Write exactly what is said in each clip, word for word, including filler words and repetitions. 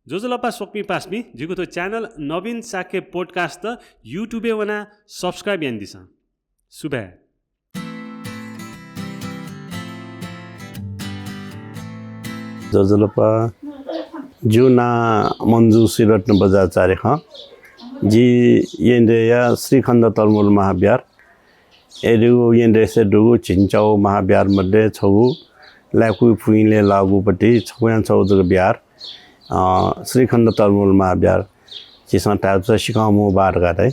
ज्वजलपा स्वकुमि पासापिं, जिगु थ्व channel नवीन शाक्य podcast YouTube-य् वनाः subscribe यानादिसँ। सुभाय्। ज्वजलपा, जिगु नां मञ्जु श्रीरत्न बज्राचार्य खः। जि येँद्यःया श्रीखण्ड तलमूल महाविहार, अय्‌जूगु येँद्यःय् दुगु झिंच्यागू महाविहार मध्ये छगू लाय्‌कू फुइँलय् लाःगुपट्टि छगूयां छगू जक विहार, अ, श्रीखण्ड तलमूल महाविहार, झीसं धायेगु सिकःमू बाः धकाः धाइ।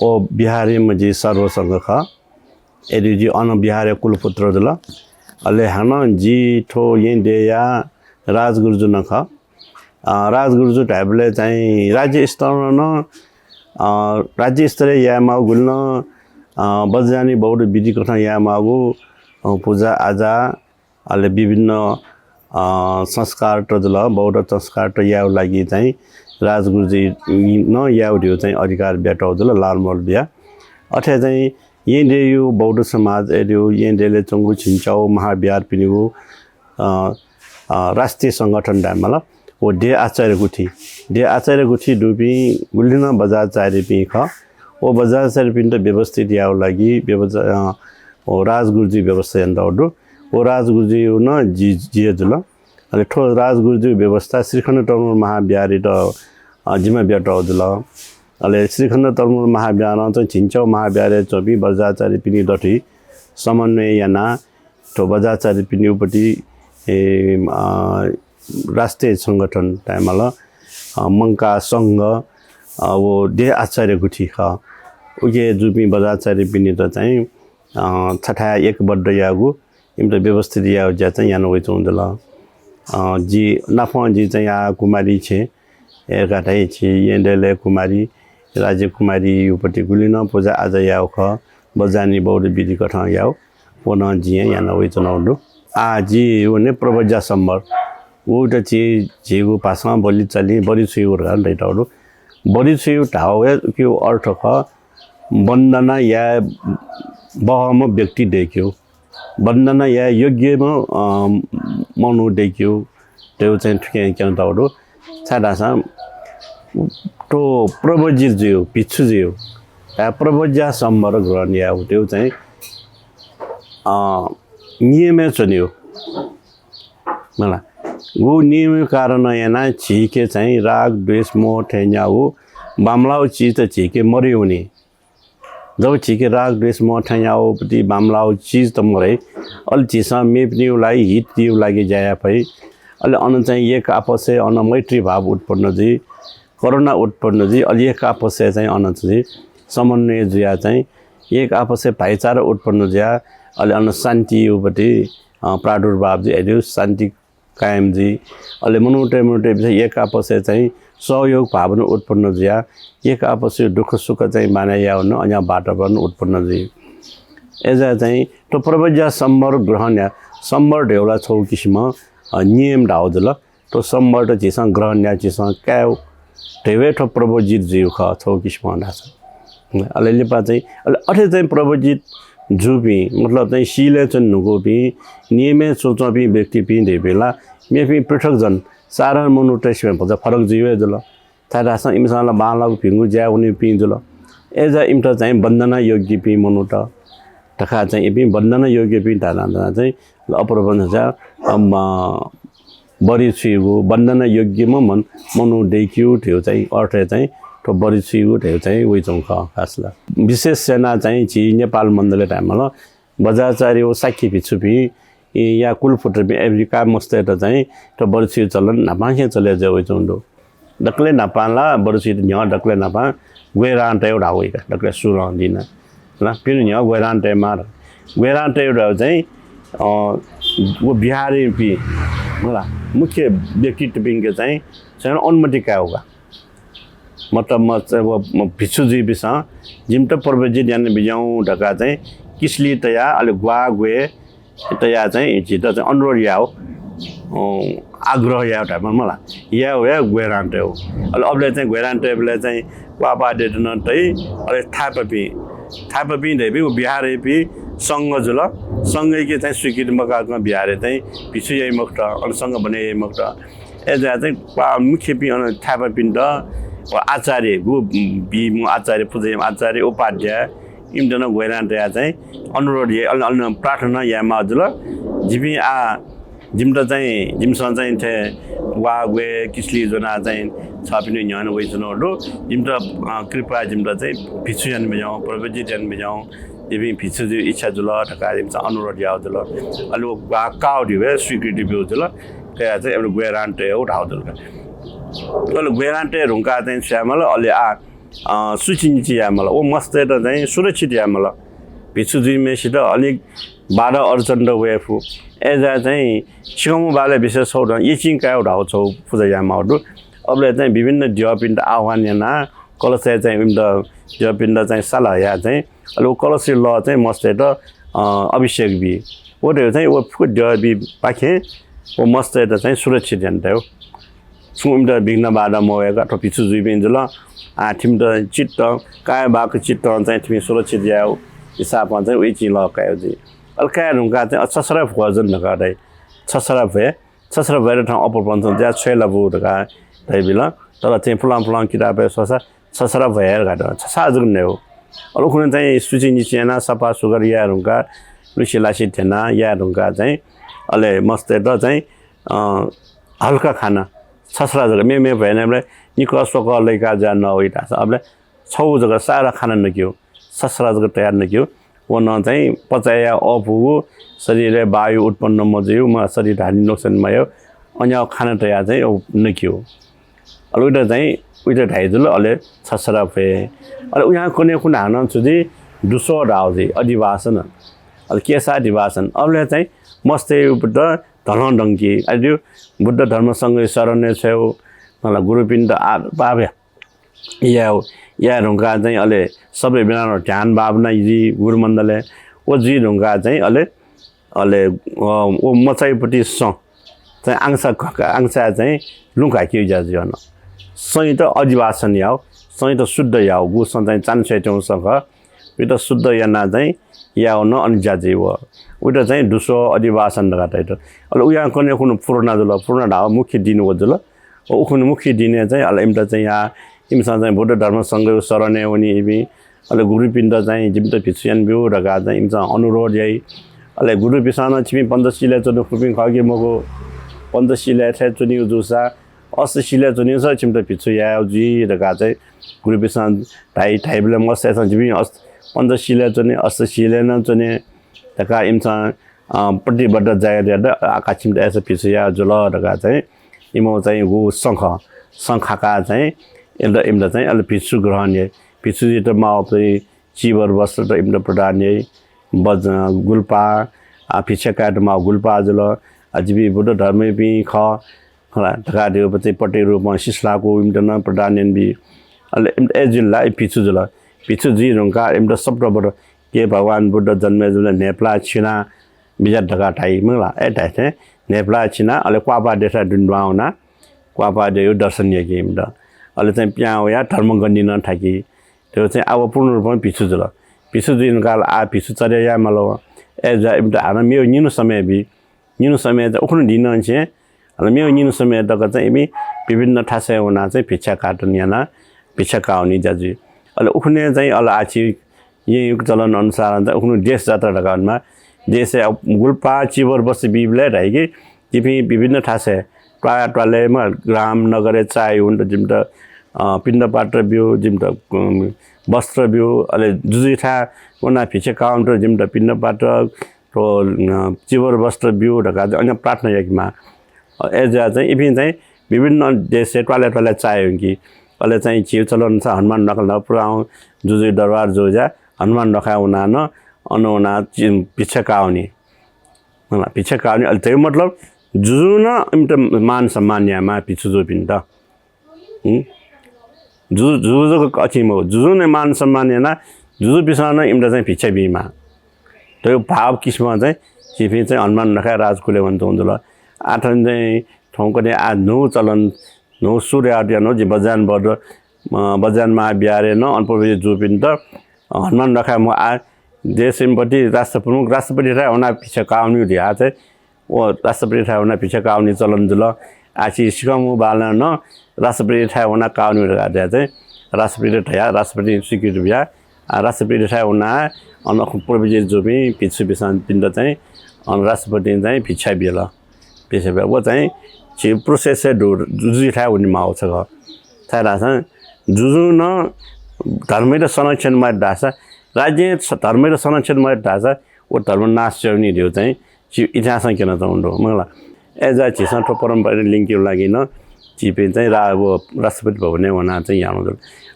व विहारया जि सर्वसंघ खः। अय्‌जूगु जि अन विहारया कुलपुत्र जुल। अले हानं जि थ्व येँद्यःया राजगुरुजु नं खः। अ, राजगुरुजु धायेबलय् चाहिँ राज्य स्तरं नं, अ, राज्य स्तरय् यायेमाःगु गुलि नं, अ, बज्रायणी बौद्ध विधि कथं यायेमाःगु, अ, पूजा आजा, अले विभिन्न, अ, संस्कार त जुल, बौद्ध संस्कार त यायेगु लागि चाहिँ राजगुरुजुं नं यायेगु धइगु चाहिँ अधिकार बियातःगु जुल, लालमोहर बिया। अथे चाहिँ येँद्यःया बौद्ध समाज, अय्‌जूगु येँद्यःय् च्वंगु झिंच्यागू महाविहारपिनिगु, अ, अ, राष्ट्रिय संगठन धायेमाल। व देह आचार्य गुथि, देह आचार्य गुथि दुपिं गुलि नं बज्राचार्यपिं खः। व बज्राचार्यपिन्त व्यवस्थित यायेगु लागि व्यवस्था, अ, व राजगुरुजुं व्यवस्था यानातःगु दु। व राजगुरुजु नं जि, जि हे जुल। अले थ्व राजगुरुजुया व्यवस्था श्रीखण्ड तलमूल महाविहारयात, अ, जिम्मा बियातःगु जुल। अले श्रीखण्ड तलमूल महाविहारं चाहिँ झिंच्यागू महाविहारय् च्वंपिं बज्राचार्यपिनि दथुइ समन्वय यानाः थ्व बज्राचार्यपिनिगुपट्टि, ए, अ, राष्ट्रिय संगठन धायेमाल, अ, मंकाः संघ, अ, व देह आचार्य गुथि खः। उकी जूपिं बज्राचार्यपिनित चाहिँ, अ, छथाय् एकबद्ध यायेगु, इमित व्यवस्थित यायेगु ज्या चाहिँ याना वइच्वंगु जुल। अ, जि नापं जि चाहिँ आः कुमारी छेँ, ए, का धाइ, झी येँद्यःय् कुमारी, राजकुमारीयापट्टि गुलि नं पूजा आजा यायेगु खः, बज्रायणी बौद्ध विधि कथं यायेगु, व नं जिं याना वइच्वनागु दु। आः जि वने प्रव्रज्या सम्भर, व त झी, झीगु भाषां बलि चालि, बलि छुइगु धकाः धाइतःगु दु। बलि छुइगु धाःगु हे उकिया अर्थ खः, वन्दना याये बहःम्ह व्यक्ति दय्‌केगु। वन्दना याये योग्यम्ह, अ, मनू दय्‌केगु धइगु चाहिँ थुकिं क्यनातःगु दु। छाय्‌धाःसा थ्व प्रव्रजित जुइगु, भिक्षु जुइगु, अ, प्रव्रज्या सम्भर ग्रहण यायेगु धइगु चाहिँ, अ, नियमय् च्वनीगु। मला, व नियमया कारणं यानाः झीके चाहिँ राग, द्वेष, मोह थें न्याःगु बांमलाःगु चिज त झीके मदया वनी। जब झीके राग, द्वेष, मोह थें न्याःगुपट्टि बांमलाःगु चिज त मदइ, अले झीसं मेपिनिगु लागि हित बीगु लागि ज्या याये फइ। अले अन चाहिँ एक आपसय् अन मैत्री भाव उत्पन्न जुइ, करुणा उत्पन्न जुइ, अले एक आपसय् चाहिँ अन चाहिँ समन्वय जुयाः चाहिँ एक आपसय् भाइचारा उत्पन्न जुयाः अले अन शान्तियापट्टि, अ, प्रादुर्भाव जुइ, अले शान्ति कायम जुइ। अले मनूतय् मनूतय् बिचय् एक आपसय् चाहिँ सहयोग भावना उत्पन्न जुयाः एक आपसय् दुःख सुख चाहिँ बाँडे यायेगु नं अज्याःगु वातावरण उत्पन्न जुइ। अय्‌जुयाः चाहिँ थ्व प्रव्रज्या सम्भर ग्रहण याये, सम्भर धइगु ला छगू किसिमं, अ, नियम धाःगु जुल। थ्व सम्भर त झीसं ग्रहण याये, झीसं कायेगु धइगु हे थ्व प्रव्रजित जुइगु खः, छगू किसिमं धाःसा। अले लिपा चाहिँ, अले अथे चाहिँ प्रव्रजित जूपिं, मतलब चाहिँ शीलय् च्वने धुंकूपिं, नियमय् च्वंच्वंपिं व्यक्तिपिं धइपिं ला मेपिं पृथक जन, साधारण मनूतय्‌सिबें भचा फरक जुइ हे जुल। छाय्‌धाःसा इमिसं ला बांलाःगु भिंगु ज्याय् वनीपिं जुल। अय्‌जुयाः इमित चाहिँ वन्दना योग्यपिं मनूत धकाः चाहिँ इपिं वन्दना योग्यपिं धानाः चाहिँ अप्परपन चाहिँ, अ, म, बरि छुइगु, वन्दना योग्यम्ह मन, मनू दय्‌केगु धइगु चाहिँ अर्थय् चाहिँ थ्व बरि छुइगु धइगु चाहिँ वइच्वंगु खः खास ला। विशेष यानाः चाहिँ झी नेपाल मण्डलय् धायेमाल बज्राचार्य व शाक्य भिक्षुपिं, या कुलपुत्रपिं, अय्‌पिं काय् मस्तय्‌त चाहिँ थ्व बरि छुइगु चलन न्हापांनिसें चले जुया वइच्वंगु दु। दकलय् न्हापां ला बरि छुइत न्ह्यः दकलय् न्हापां ग्वय् रां तयेगु धाःगु वइ का, दकलय् सुरुं दिना। ला, पिने न्ह्यः ग्वय् रां तयेमाः। ग्वय् रां तयेगु धाःगु चाहिँ, अ, व विहारयापिं, मला, मुख्य व्यक्तित्वपिन्के चाहिँ स्वयां अनुमति कायेगु का। मतलब, म, व, म भिक्षु जुइपिन्सं जिमित प्रव्रजित याना बिज्याहुँ धकाः चाहिँ किसली तयाः, अले ग्वाः ग्वय् तयाः चाहिँ झीत चाहिँ अनुरोध यायेगु, अँ, आग्रह यायेगु धायेमाल मला, यायेगु हे ग्वय् रां तयेगु। अले अबलय् चाहिँ ग्वय् रां तयेबलय् चाहिँ क्वाःपाः दयेत नं तइ, अले थापापिं, थापापिं धइपिं व विहारयापिं संघ जुल, संघयाके चाहिँ स्वीकृति मकाकं विहारय् चाहिँ भिक्षु याइ मखुत, अन संघ बने याइ मखुत। अय्‌जुयाः चाहिँ वा मुख्यपिं अन थाय्‌पापिन्त व आचार्य, गु बीम्ह आचार्य, पुजा याइम्ह आचार्य, उपाध्याय, इमित नं ग्वय् रां तयाः चाहिँ अनुरोध याइ, अले, अले प्रार्थना यायेमाः जुल। जिपिं आ, जिमित चाहिँ, जिमिसं चाहिँ थथे वा ग्वय् किसलय् ज्वनाः चाहिँ छपिनि न्ह्यःने वइच्वनागु दु। जिमित, अ, कृपया जिमित चाहिँ भिक्षु याना बिज्याहुँ, प्रव्रजित याना बिज्याहुँ। जिपिं भिक्षु जुइ इच्छा जुल धकाः जिमिसं अनुरोध याःगु जुल। अले व ग्वाः काःगु धइगु स्वीकृति ब्यूगु जुल। कयाः चाहिँ अले ग्वय् रां तयेगु धाःगु जुल। अले ग्वय् रां तये धुंकाः चाहिँ छु यायेमाल, अले आ, अ, सुचिनिचि यायेमाल। व मस्तय्‌त चाहिँ सुरक्षित यायेमाल। भिक्षु जुइम्हय्‌सित अलिक बाधा अड्चन त वये फु। अय्‌जुयाः चाहिँ छिकपिं बालय् विशेष छगू नं यचिं कायेगु धाःगु छगू पुजा यायेमाःगु दु। अबलय् चाहिँ विभिन्न द्यःपिन्त आह्वान यानाः कलशय् चाहिँ इमित द्यःपिन्त चाहिँ साला हयाः चाहिँ अले व कलशया लः चाहिँ मस्तय्‌त, अ, अभिषेक बी। व धइगु चाहिँ व फुक्क द्यःपिंपाखें व मस्तय्‌त चाहिँ सुरक्षित यानातयेगु। छुं इमित विघ्न बाधा मवय्‌क अथवा भिक्षु जुइपिं जुल, आ, थिमित चित्त, काय वाक् चित्तं चाहिँ थिमि सुरक्षित यायेगु हिसाबं चाहिँ व यचिं लः कायेगु जुइ। अले काये धुंकाः चाहिँ अ, छसरा भ्वजन धकाः धाइ। छसरा भ्वय्, छसरा भ्वय्‌त थन अप्पु प्रवचन जुयाः छ्वय् लापु धकाः धयाबिल। तर चाहिँ पुलां पुलां किताबय् स्वःसा छसरा भ्वय् धकाः धाइ, छसरा जक नयेगु। अले उखुन्हु चाहिँ सुचिनिचि यानाः सफा सुग्घर याये धुंकाः लुसि लासि थ्यनाः याये धुंकाः चाहिँ अले मस्तय्‌त चाहिँ, अ, हल्का खाना, छसरा जक, मेमेगु भ्वय् नयेबलय् निकः स्वकः लय्‌काः जुयाः नवइ धाःसा अबलय् छगू जक सारा खाना नकेगु, छसरा जक तयार नकेगु। व नं चाहिँ पचाय् याये अःपुगु, शरीरय् वायु उत्पन्न मजुइगु, म शरीर हानि नोक्सान मयायेगु, अज्याःगु खाना तयाः चाहिँ व नकेगु। अले उइत चाहिँ उइत धाइ जुल, अले छसरा भ्वय्। अले उयां कन्हय् खुन्हु हानं छु जुइ, दुस्वः धाःगु जुइ, अधिवासन। अले केशाधिवासन। अबलय् चाहिँ मस्तय्‌त धलं दंकी। अले बुद्ध धर्म संघया शरणय् छ्वयेगु, मला गुरुपिन्त आदर भाव यायेगु, याये धुंकाः चाहिँ अले सबै बेलां ध्यान भावना जुइ गुरुमण्डलय्। व जुइ धुंकाः चाहिँ अले, अ, व मचाइपट्टि सँ चाहिँ आंग्सा घका-, आंग्साय् चाहिँ लुँ घाकेगु ज्या जुइ अन। सइत अधिवासन यायेगु, सइत शुद्ध यायेगु, गु सँ चाहिँ चान्हय् छ्वयेत्यंगु सँ खः। उइत शुद्ध यानाः चाहिँ यायेगु नं अन ज्या जुइ व। उइत चाहिँ दुस्वः अधिवासन धकाः धाइ। अले उयां कन्हय् खुन्हु पूर्णा जुल, पूर्णा धाःगु मुख्य दिन व जुल। व उखुन्हु मुख्य दिनय् चाहिँ अले इमित चाहिँ या, इमिसं चाहिँ बुद्ध धर्म संघया शरणय् वनी इपिं। अले गुरुपिन्त चाहिँ जिमित भिक्षु याना ब्यु धकाः चाहिँ इमिसं अनुरोध याइ। अले गुरुपिन्सं नं छिपिं पञ्चशीलय् च्वने फुपिं खः कि मखु, पञ्चशीलय् थें च्वनीगु जूसा अष्टशीलय् च्वनीगु सा छिमित भिक्षु यायेगु जुइ धकाः चाहिँ गुरुपिन्सं धाइ, धाइबलय् मस्तय्‌सं जिपिं अष्ट-, पञ्चशीलय् च्वने, अष्टशीलय् नं च्वने धकाः इमिसं, अ, प्रतिबद्ध जाहेर यात। आः छिमित अय्‌सा भिक्षु यायेगु जुल धकाः चाहिँ इमिगु चाहिँ गु सँ खः, सँ खाकाः चाहिँ इमित, इमित चाहिँ अले भिक्षु ग्रहण याइ। भिक्षु जुइत माःगु चाहिँ चीवर वस्त्र त इमित प्रदान याइ। बज-, गुल्पा, आ, भिक्षा कायेत माःगु गुल्पा जुल। आ, जिपिं बुद्ध धर्मयापिं खः, खला धकाः धइगु चाहिँ पट्टय् रूपं सिसलाकु इमित नं प्रदान यानाबी। अले इमित अय् जुल ला, भिक्षु जुल। भिक्षु जुइ धुंकाः इमित सप्तव्रत, के भगवान बुद्ध जन्मे जुल न्हय्‌प्लाः छिना बिज्यात धकाः धाइ, मखु ला? अय् धाइ थें न्हय्‌प्लाः छिना अले क्वापा देथाय् दुने दुहां वनाः क्वापा देयु दर्शन याकी इमित। अले चाहिँ पिहां वयाः धर्मगण्डी नं थाकी। थ्व चाहिँ आः व पूर्ण रूपं भिक्षु जुल। भिक्षु जुइ धुंकाः आः भिक्षु चर्या याये माल व। अय्‌जुयाः इमित हानं मेगु निन्हु समय बी। निन्हु समय चाहिँ उखुन्हु दिनंनिसें हानं मेगु निन्हु समय तक चाहिँ इमि विभिन्न थासय् वनाः चाहिँ भिक्षा काटन यानाः भिक्षा काःवनी ज्या जुइ। अले उखुन्हु चाहिँ अले आः झी येँयागु चलन अनुसारं चाहिँ उखुन्हु देश जात्रा धकाः वनेमाः। देशय् गुल्पा चीवर वस्त्र बीबलय् धाइकि जिपिं विभिन्न थासय्, त्वाः त्वालय्, ग्राम नगरय् चाःहिउ वनेत जिमित, अ, पिण्डपात्र ब्यु, जिमित, अम, वस्त्र ब्यु, अले जुजुयाथाय् वनाः भिक्षा काः वनेत जिमित पिण्डपात्र, थ्व, अ, चीवर वस्त्र ब्यु धकाः चाहिँ अन प्रार्थना याकेमाः। अ, अय्‌जुयाः चाहिँ इपिं चाहिँ विभिन्न देशय् त्वालय् त्वालय् चाःहिउ वंकी। अले चाहिँ झीगु चलन अनुसार हनुमान ध्वाखाय् नं पुरां जुजुया दरबार जूगु जुयाः हनुमान ध्वाखाय् वनाः नं अन वनाः चि-, भिक्षा काःवनी। मला, भिक्षा काःवनी। अले धइगु मतलब जुजुं नं इमित मान सम्मान यायेमाः भिक्षु जूपिन्त। हुँ? जुजु, जुजु जक अथे मखु, जुजुं नं मान सम्मान यानाः जुजुपिन्सं नं इमित चाहिँ भिक्षा बीमाः। धइगु भाव किसिमं चाहिँ झीपिं चाहिँ हनुमान ध्वाखाय् राजकुलय् वनेत्यंगु जुल। आः थन चाहिँ थौंकन्हय् आः न्हू चलन, न्हू सुरु याःगु जुयाः नं झी बज्रयान बौद्ध, अ, बज्रयान महाविहारय् नं अनुप्रवेश जूपिन्त, अ, हनुमान ध्वाखाय् मखु, आः देशपति, राष्ट्रप्रमुख, राष्ट्रपतिथाय् वनाः भिक्षा काःवनीगु धयाः चाहिँ व राष्ट्रपतिथाय् वनाः भिक्षा काःवनी चलन जुल। आः छि सिखंमू बालं नं राष्ट्रपतिथाय् वनाः काः वनेगु धकाः धया चाहिँ राष्ट्रपतित धया, राष्ट्रपतिं स्वीकृति बिया। आः राष्ट्रपतिथाय् वनाः अन प्रव्रजित जूपिं भिक्षुपिन्त चाहिँ अन राष्ट्रपतिं चाहिँ भिक्षा बिल। भिक्षा बिल। व चाहिँ झी process हे दु, जुजुयाथाय् वनेमाःगु छकः। छाय्धाःसा जुजुं नं धर्मयात संरक्षण मयात धाःसा, राज्यं स-, धर्मयात संरक्षण मयात धाःसा व धर्म नाश जुइ वनी धइगु चाहिँ झी इतिहासं क्यनाच्वंगु दु, मखु ला। अय्‌जुयाः झीसं थ्व परम्परायात ल्यंकेगु लागिं नं झीपिं चाहिँ रा-, व राष्ट्रपति भवनय् वनाः चाहिँ यानागु दु।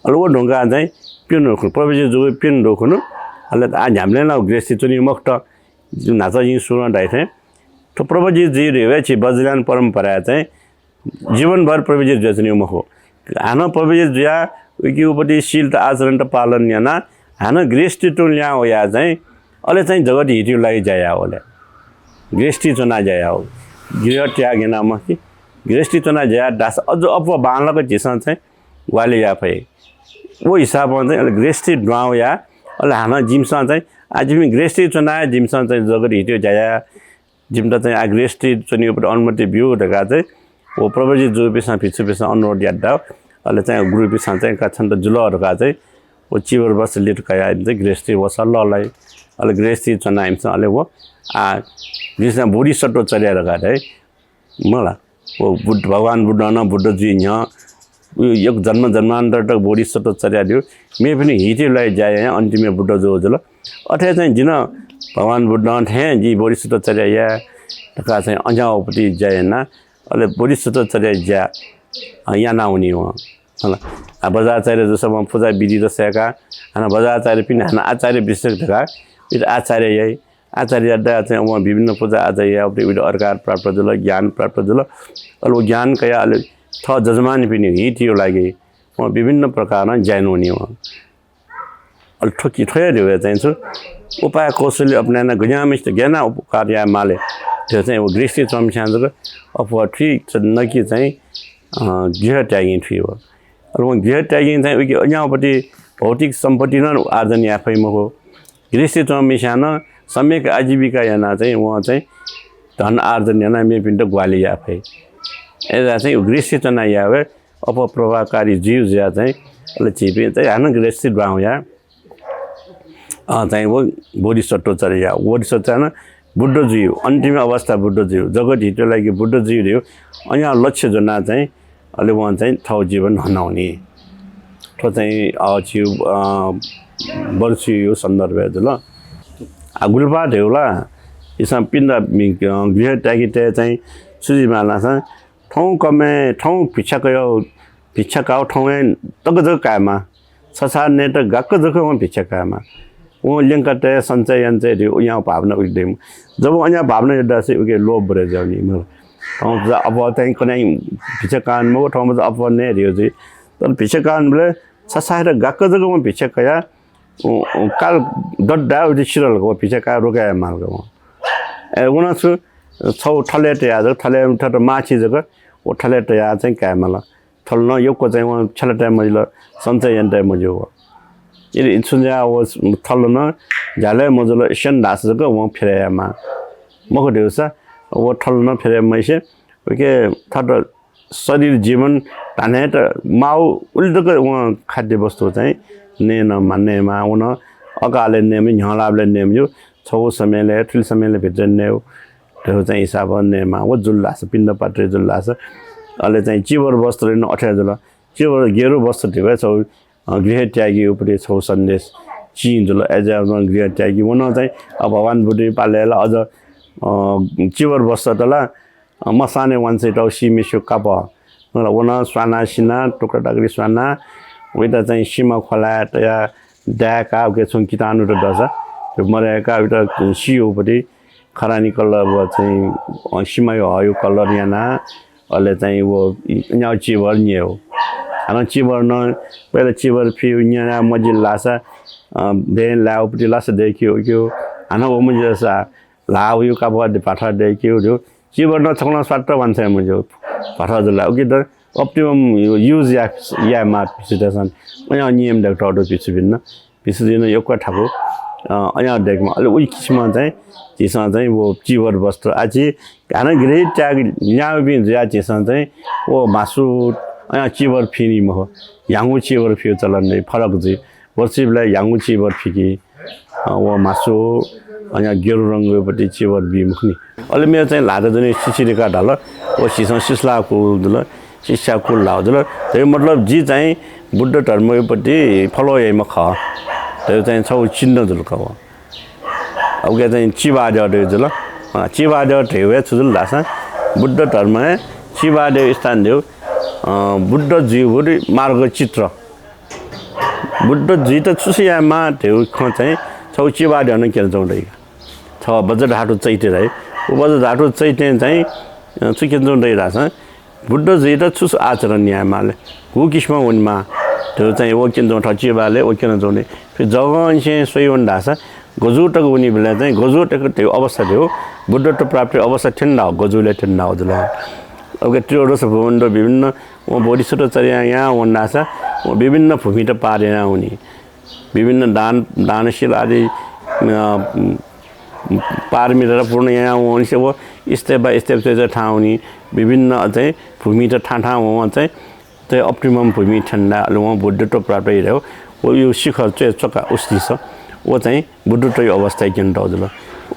अले व धुंकाः चाहिँ प्यन्हु दु खुन्हु, प्रव्रजित जूगु प्यन्हु दु खुन्हु, अले आः न्ह्याबलें ला गृहस्थी च्वनीगु मखुत। न्हाचः जिं सुरुं धाइ थें, थ्व प्रव्रजित जुइ धइगु हे झी वज्रयान परम्पराय् चाहिँ जीवनभर प्रव्रजित जुयाच्वनीगु मखु। हानं प्रव्रजित जुयाः उकिया उपति शीलत आचरणत पालन यानाः हानं गृहस्थी तुं लिहां वयाः चाहिँ अले चाहिँ जगत हितया लागि ज्या याः वल। गृहस्थी च्वनाः ज्या याः वल। गृह त्याग यानाः मखु कि, गृहस्थी च्वनाः ज्या याः धाःसा अझ अप्वः बांलाक झीसं चाहिँ ग्वाहालि याये फइ। व हिसाबं चाहिँ अले गृहस्थी दुहां वयाः अले हानं जिमिसं चाहिँ, आः जिमि गृहस्थी च्वनाः जिमिसं चाहिँ जगत हितया ज्या याः, जिमित चाहिँ आः गृहस्थी च्वनीगु उपति अनुमति ब्यु धकाः चाहिँ व प्रव्रजित जूपिन्सं भिक्षुपिन्सं अनुरोध यात धाःसा, अले चाहिँ गुरुपिन्सं चाहिँ का छन्त जुल धकाः चाहिँ व चीवर वस्त्र लित कयाः चाहिँ गृहस्थी वसः लःल्हाइ। अले गृहस्थी च्वनाः इमिसं अले व आः गृहस्थी बोधिसत्व चर्या धकाः धाइ। मला। व बुद्ध, भगवान बुद्धं नं बुद्ध जुइ न्ह्यः व एक जन्म जन्मान्तर तक बोधिसत्व चर्या दु। मेपिनि हितया लागि ज्या यायां अन्तिमय् बुद्ध जूगु जुल। अथे चाहिँ जिं नं भगवान बुद्धं थें जिं बोधिसत्व चर्या याये धकाः चाहिँ अज्याःगु उपति ज्या याना। अले बोधिसत्व चर्या ज्या, अ, याना वनी वं। हला। आ, वज्राचार्य जूसा वं पुजा विधित सय्‌का, हानं वज्राचार्यपिं हानं आचार्य विशेष धकाः, उइत आचार्य याइ। आचार्य यात धाःसा चाहिँ वं विभिन्न पुजा आचार्य याः, उइत अधिकार प्राप्त जुल, ज्ञान प्राप्त जुल। अले व ज्ञान कयाः अले थः जजमानपिनि हितया लागि वं विभिन्न प्रकारं ज्या याना वनी वं। अले थ्व कि थ्व हे धइगु हे चाहिँ छु उपाय कौशल्य अपनायेना गज्याःम्हसित गय् यानाः उपकार याये माले धइगु चाहिँ व गृहस्थी च्वंम्हस्यां जक अप्वः थुइ, नकि चाहिँ, अ, गृह त्यागिं थुइ व। अले वं गृह त्यागिं चाहिँ उकी अज्याःगु उपति भौतिक सम्पत्ति नं आर्जन याये फइ मखु। गृहस्थी च्वंम्हस्यां नं सम्यक आजीविका यानाः चाहिँ वं चाहिँ धन आर्जन यानाः मेपिन्त ग्वाहालि याये फइ। अय्‌जुयाः चाहिँ गृहस्थी च्वनाः याये व अप्वः प्रभावकारी जुइ जुयाः चाहिँ अले झीपिं चाहिँ हानं गृहस्थी दुहां वयाः, अ, चाहिँ व बोधिसत्व चर्या याः। बोधिसत्व यानाः बुद्ध जुइ, अन्तिम अवस्था बुद्ध जुइ, जगत हितया लागि बुद्ध जुइ धइगु अज्याःगु लक्ष्य ज्वनाः चाहिँ अले वं चाहिँ थःगु जीवन हना वनी। थ्व चाहिँ, अ, झीगु, अ, वर्षीयु सन्दर्भय् जुल। आ, गुलिपा धइगु ला, इमिसं पिन्त, अ, गृह त्यागीतय् चाहिँ छु जुइमाः धाःसा थौं कमय्, थौं भिक्षा कयाः, भिक्षा काः थौं हे तक जक कायेमाः। छछाः नयेत गाक्क जक वं भिक्षा कायेमाः। वं ल्यंका तये, सञ्चय याना तये धइगु अज्याःगु भावना उकी दइ। जब अज्याःगु भावना यात धाःसा उकी लोभ बढे जुइ वनी। थौं पुजा अप्वः चाहिँ कन्हय् भिक्षा काः वने मखु, थौं पुजा अप्वः नये धइगु जुइ। तर भिक्षा काः वनेबलय् छछाःयात गाक्क जक वं भिक्षा कयाः, उ, उ, काल दत धाये उति सिधल का, व भिक्षा काये रोके याये माल का वं। अय् व नं छु, छगू थलय् तयाः जक, थलय् थःत माःछि जक व थलय् तयाः चाहिँ काये माल। थल नं यक्व चाहिँ वं छ्यला तये मजिल, सञ्चय याना तये मज्यू व। यदि छुं जुयाः व थल नं झ्यालय् मजुल, स्यन धाःसा जक वं फिरय् यायेमाः। मखु धइगुसा व थल नं फिरय् मयासे उकी थःत शरीर जीवन धानेत माःगु उलि जक वं खाद्य वस्तु चाहिँ नये नं माः, नयेमाः। व नं अकालय् नये मज्यू, न्ह्यः लाःबलय् नये मज्यू, छगू समयलय्, थुलि समयलय् भित्र नयेगु धइगु चाहिँ हिसाबं नयेमाः। व जुल धाःसा, पिण्ड पात्रे जुल धाःसा। अले चाहिँ चीवर वस्त्र नं अथे जुल। चीवर गेरु वस्त्र धइगु हे छगू, अ, गृह त्यागीया उपति छगू सन्देश चिं जुल। अय्‌जुयाः व नं गृह त्यागी, व नं चाहिँ, अ, भगवान बुद्धया पालय् ला अझ, अ, चीवर वस्त्रत ला, अ, मसानय् वांछ्वयातःगु सीम्हेसिगु कापः। व नं स्वानाः सिनाः, टुक्रा टाक्री स्वानाः, वइत चाहिँ सिमा ख्वलाय् तयाः दाय्‌काः उकी छुं किटाणुत दःसा, मदय्‌काः वइत सीया उपति खरानी colour व चाहिँ, अ, सिमाया हःया colour यानाः, अले चाहिँ व न्यागू चीवर न्येगु। हानं चीवर नं, पहिला चीवर फि न्यना मजिल धाःसा, अ, बँय् लाय् उपति लासा दय्‌केगु। हानं व मजिलसा ल्हाः वइगु कापः भाथाय् दय्‌केगु धइगु। चीवर नं छकलं स्वात्त वांछ्वये मज्यू, भाथाय् जुल। उकी त optimum use या, यायेमाः भिक्षुतय्‌सं। अज्याःगु नियम दय्‌कातःगु दु भिक्षुपिन्त। भिक्षुजुं नं यक्व थाकु अ, अयाव दय्केमाः। अले उइ किसिमं चाहिँ झीसं चाहिँ व चीवर वस्त्र, आः झी हानं गृहत्याग न्याःपिं जुयाः झीसं चाहिँ व मासु अयाव चीवर फिनी मखु। ह्याउँगु चीवर फिउ चलन दइ, फरक जुइ। वर्षीबलय् ह्याउँगु चीवर फिकी, अ, व मासु अयाव गेरु रंगपट्टि चीवर बी मखुनि। अले मेव चाहिँ ल्हात जुनि सिसिरिका धाल, व झीसं सिसला कुल जुल, सिस्या कुल धाउ जुल। धयु मतलब जि चाहिँ बुद्ध धर्मपट्टि follow याइम्ह खः। धयु चाहिँ छौ चिन्ह जुल का व। अबके चाहिँ चिबाद्यः धयु जुल। अ, चिबाद्यः धयु हे छु जुल धाःसा बुद्ध धर्मय् चिबाद्यः स्थान धयु, अ, बुद्ध जुइगु मार्गचित्र। बुद्ध जुइत छु छु यायेमाः धयु खँ चाहिँ छौ चिबाद्यः नं क्यनाच्वंगु दइ का। छ वज्रधातु चैत्य धाइ। व वज्रधातु चैत्यं चाहिँ, अ, छु क्यनाच्वंगु दइ धाःसा बुद्ध जुइत छु छु आचरण यायेमाः ले, गु किसिमं वनेमाः धयु चाहिँ व क्यनाच्वंगु, थः चिबालय् व क्यनाच्वंगु दइ। फेरि जगंनिसें स्वइ वन धाःसा गजू तक वनीबलय् चाहिँ गजू तक धयु अवस्था धयु बुद्धत्व प्राप्ति अवस्था थ्यन धाउ, गजूलय् थ्यन धाउ जुल। अबके त्रयोदश भुवन दु विभिन्न, व बोधिसत्व चर्या याना वन धाःसा व विभिन्न भूमित पार याना वनी। विभिन्न दान, दानशील आदि, अ, पारमिता पूर्ण याना वंसे व step by step चाहिँ थाहां वनी। विभिन्न चाहिँ भूमित थाहां थाहां वं चाहिँ चाहिँ optimum भूमि थ्यन धाइ, अले वं बुद्धत्व प्राप्त याइ धाइ। व यु शिखर चाहिँ चका उस्तिस, व चाहिँ बुद्धत्वया अवस्थाय् क्यनेत जुल।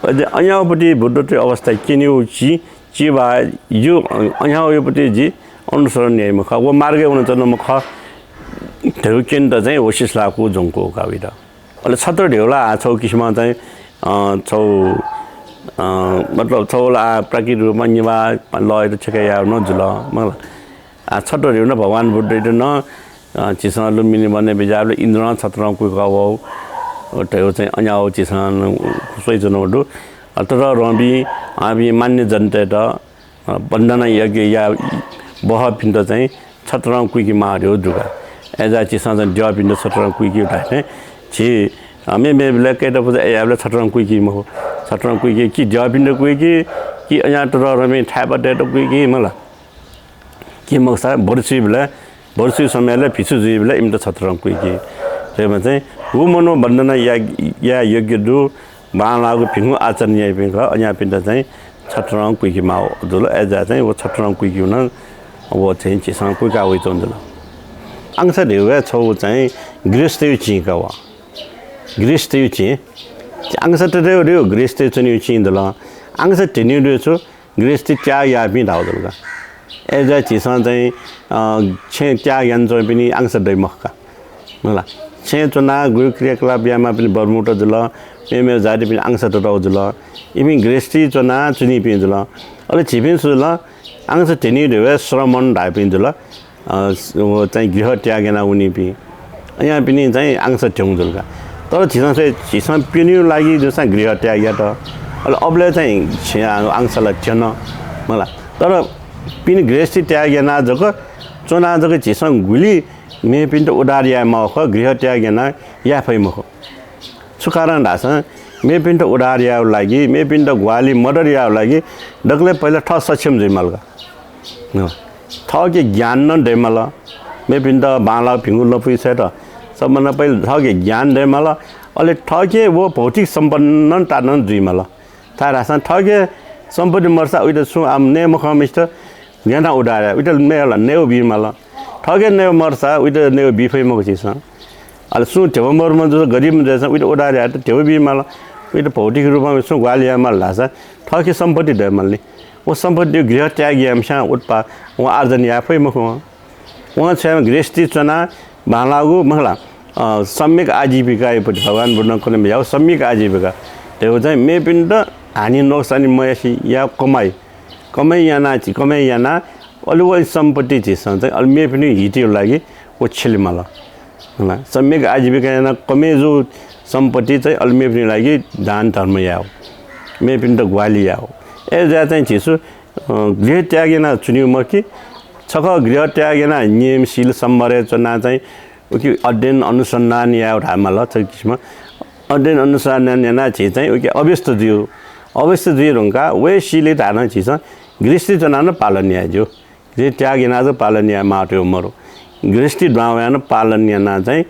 अले अयावपट्टि बुद्धत्वया अवस्थाय् क्यनेगु चि, चिबायु अयावयुपट्टि जि अनुसरण याइम्ह खः। व मार्गय् वनाच्वनाम्ह खः धयु क्यनेत चाहिँ व सिसला कु ज्वंकू का वइत। अले छत्र धयु ला आः छौ किसिमं चाहिँ, अ, छौ, अ, मतलब छौ ला आः प्राकृतिक रूपमा निभाः लय्‌यात छ्यकय् यायेगु नं जुल, मखु ला। आः छत्र धयु नं भगवान बुद्धयात नं, अ, झीसं लुम्बिनी वनय् बिज्याःबलय् इन्द्रं छत्रं कुइका वःगु धयु चाहिँ अयाव झीसं स्वयाच्वनागु दु। अ, ततःधंपिं, अ, मान्य जनतय्‌त अ, वन्दना यज्ञ याये बहःपिन्त चाहिँ छत्रं कुइके माः धयु दु का। अय्‌जाः झीसं चाहिँ द्यःपिन्त छत्रं कुइके धाःथें झी, अ, मेमेबलय् कय्‌ता पुजा यायेबलय् छत्रं कुइके मखु। छत्रं कुइके कि द्यःपिन्त कुइके कि अयाव ततःधंपिं थाय्‌पाःतय्‌त कुइके, मखु ला। कि मखुसा भोर्सीबलय्, भोर्सी समयलय् भिक्षु जुइबलय् इमित छत्रं कुइके। थ्वयाम्ह चाहिँ गु मनू वन्दना या, याये योग्य दु, बांलाःगु भिंगु आचरण याइपिं खः, अयावपिन्त चाहिँ छत्रं कुइके माः जुल। अय्‌जाः चाहिँ व छत्रं कुइकेगु नं व चाहिँ झीसं कुइका वइच्वंगु जुल। आंग्स धयु हे छौ चाहिँ गृहस्थयु चिं का व। गृहस्थयु चिं। आंग्स ततयु धयु गृहस्थयु च्वनेगु चिं जुल। आंग्स धिनियु धयु छु गृहस्थी त्याग याःपिं धाउ जुल का। अय्‌जाः झीसं चाहिँ, अ, छेँ त्याग यानाच्वंपिनि आंग्स दइ मखु का। मखु ला। छेँ च्वनाः गुगु क्रियाकलाप यायेमाःपिनि बर्मुत जुल, मेमेगु जातिपिनि आंग्स ततौ जुल। इपिं गृहस्थी च्वनाः च्वनीपिं जुल। अले झीपिं छु जुल, आंग्स धिनियु धयु हे श्रमण धाःपिं जुल। अ, स-, व चाहिँ गृह त्याग यानाः वनीपिं। अयावपिनि चाहिँ आंग्स ध्यंगु जुल का। तर झीसं चाहिँ, झीसं प्यनेगु लागि जूसां गृह त्याग यात। अले अबलय् चाहिँ झी आंग्स ला ध्यन, मखु ला। तर पिने गृहस्थी त्याग यानाः जक, च्वनाः जक झीसं गुलि मेपिन्त उद्धार याये माःगु खः, गृह त्याग यानाः याये फइ मखु। छु कारण धाःसा मेपिन्त उद्धार यायेगु लागि, मेपिन्त ग्वाहालि मदत यायेगु लागि दकलय् पहिला थः सक्षम जुइमाल का। हँ। थःके ज्ञान नं दयेमाल। मेपिन्त बांलाःगु भिंगु लँपुइ छ्वयेत सबभन्दा पहिला थःके ज्ञान दयेमाल। अले थःके व भौतिक सम्पन्नता नं जुइमाल। छाय्‌धाःसा थःके सम्पत्ति मदुसा उइत छुं आः नये मखंम्हय्‌सित गय् यानाः उद्धार याये, उइत नयेगु ला नयेगु बीमाल। थःके नयेगु मदुसा उइत नयेगु बी फइ मखु झीसं। अले सुं ध्यबा मरुम्ह जूसा, गरिब जुयाः उइत उद्धार यायेत ध्यबा बीमाल। उइत भौतिक रूपं छुं ग्वाहालि यायेमाल धाःसा थःके सम्पत्ति दयेमाल नि। व सम्पत्ति गृह त्याग याःम्हस्यां उत्पा-, वं आर्जन याये फइ मखु वं। वं छ्वयाम्ह गृहस्थी च्वनाः बांलाःगु, मखु ला, अ, सम्यक आजीविकायापट्टि भगवान बुद्धं कने बिज्याःगु सम्यक आजीविका धयागु चाहिँ मेपिन्त हानि नोक्सानी मयासें याः कमाइ, कमाइ याना, कमाइ यानाः अले व सम्पत्ति झीसं चाहिँ अले मेपिनि हितया लागि व छ्यलेमाल। हला, सम्यक आजीविका यानाः कमाइ जूगु सम्पत्ति चाहिँ अले मेपिनि लागि दान धर्म यायेगु, मेपिन्त ग्वाहालि यायेगु। अय्‌जुयाः चाहिँ झीसं, अ, गृह त्याग यानाः च्वनेगु मखु कि, छकः गृह त्याग यानाः नियम शील संवरय् च्वनाः चाहिँ उकी अध्ययन अनुसन्धान यायेगु धायेमाल। छकः किसिमं अध्ययन अनुसन्धान यानाः झी चाहिँ उकी अभ्यस्त जुइ। अभ्यस्त जुइ धुंकाः वय् शीलय् धाःसा झीसं गृहस्थी च्वनाः नं पालन याये ज्यू। गृह त्याग यानाः जक पालन याये माःगु मरु। गृहस्थी दुहां वयाः नं पालन यानाः चाहिँ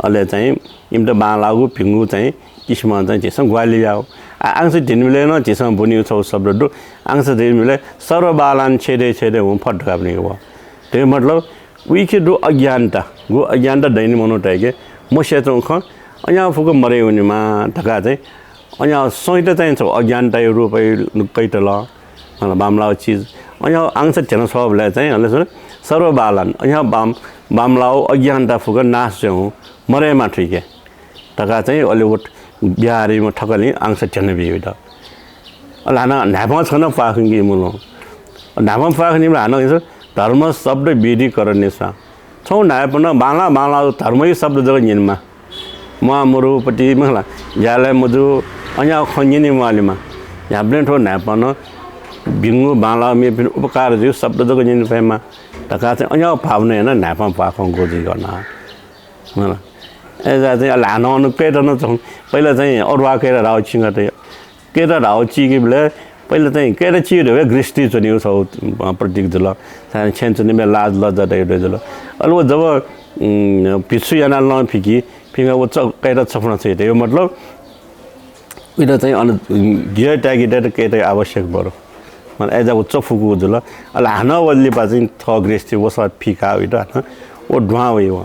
अले चाहिँ इमित बांलाःगु भिंगु चाहिँ किसिमं चाहिँ झीसं ग्वाहालि याः। आ, आंशिक धिनिबलय् नं झीसं ब्वनीगु छगू शब्द दु। आंशिक धिनिबलय् सर्वबालान् छेदे छेदे हुँ फट् धकाः ब्वनीगु। धइगु मतलब उइके दु अज्ञानता, गु अज्ञानता दइनि मनूतय्के मस्यू खँ, अज्याःगु फुक्क मदय् वनेमा धकाः चाहिँ अज्याःगु संहिता चाहिँ छगू अज्ञानताया रूपय् कयातल। अन बांमलाःगु चिज अज्याःगु आंशिक ध्यना छ्वःबलय् चाहिँ अले सर्वबालान् अज्याःगु बांम, बांमलाःगु अज्ञानता फुक्क नाश जुइ हुँ, मदयेमा थुइके धकाः चाहिँ अले व बिहारीम्ह थकालिं आंशिक ध्यना बीगु दु। अले हानं न्हाय्पं छकः नं प्वाः खंकी मुलं। न्हाय्पं प्वाः खनीबलय् हानं धर्म शब्द विधिकरणय् स्वां। छगू न्हाय्पनं बांलाः बांलाःगु धर्मया शब्द जक न्यनेमा। म्वाः मरु पति मखु ला, ज्या याये मज्यू, अज्याःगु खँ न्यने म्वालेमा। न्ह्याबलें थ्व न्हाय्पनं भिंगु बांलाःगु मेपिनि उपकार जुइगु शब्द जक न्यने फयेमा धकाः चाहिँ अज्याःगु भावना यानाः न्हाय्पं प्वाः खंगु जुइगु ना। मखु ला। अय्‌सा चाहिँ अले हानं अन कय्‌ता नं च्वं। पहिला चाहिँ अरुवाः कय्‌ता धाःगु चिंकातइ। कय्‌ता धाःगु चिंकीबलय् पहिला चाहिँ कय्‌ता चिये धइगु गृहस्थी च्वनीगु छगू, अ, प्रतीक जुल। छाय् छेँय् च्वनीबलय् लाज लज्जा दइगु जुल। अले व जब, उम्, भिक्षु यानाः लं फिकी, फिंकाः व च-, कय्‌ता चफुना छ्वइ धइगु मतलब उइत चाहिँ अन, उम्, गिर त्यागे दयेत कय्‌ता आवश्यक बरु। मखु ला, अय्‌सा व चफुकूगु जुल। अले हानं व लिपा चाहिँ थः गृहस्थी वसः फिकाः उइत हानं व दुहां वइ वं।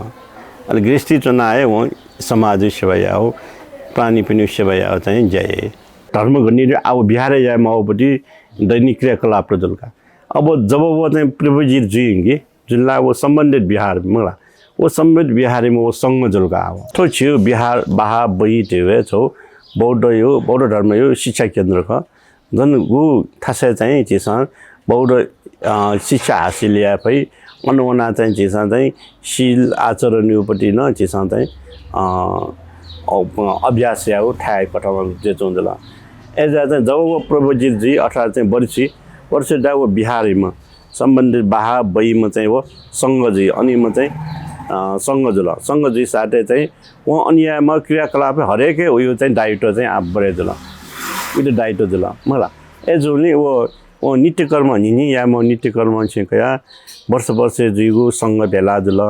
अले गृहस्थी च्वनाः हे वं समाजया सेवा याः, प्राणीपिनिगु सेवा याः चाहिँ ज्या याइ। धर्मघण्टी आः व बिहारय् याये माःगु पति दैनिक क्रियाकलाप जुल का। अब जब व चाहिँ प्रव्रजित जुइ कि, जुन ला व सम्बन्धित बिहार, मखु ला, व सम्बन्धित बिहारय् व संघ जुल का। अब थ्व झीगु बिहार, बाहा, बही धइगु हे छगू बौद्धया, बौद्ध धर्मया शिक्षा केन्द्र खः। गन गु थासय् चाहिँ झीसं बौद्ध, अ, शिक्षा हासिल याये फइ। अन वनाः चाहिँ झीसं चाहिँ शील आचरणया पति नं झीसं चाहिँ, अ, अ, अभ्यास यायेगु थाय् कथं जुयाच्वंगु जुल। अय्‌सा चाहिँ जब व प्रव्रजित जुइ अर्थात् चाहिँ बढी छि वर्ष दाय् व बिहारय् सम्बन्धित बाहा बहीम्ह चाहिँ व संघ जुइ, अन इम्ह चाहिँ, अ, संघ जुल। संघ जुइ साथै चाहिँ वं अन यायेमाःगु क्रियाकलाप हरेक हे वया चाहिँ दायित्व चाहिँ आः बढे जुल। उइत दायित्व जुल, मखु ला। अय्‌जूगुलिं व, व नित्यकर्म, न्हिं न्हिं यायेमाःगु नित्यकर्म छेँ कयाः वर्ष वर्ष जुइगु संघ भेला जुल।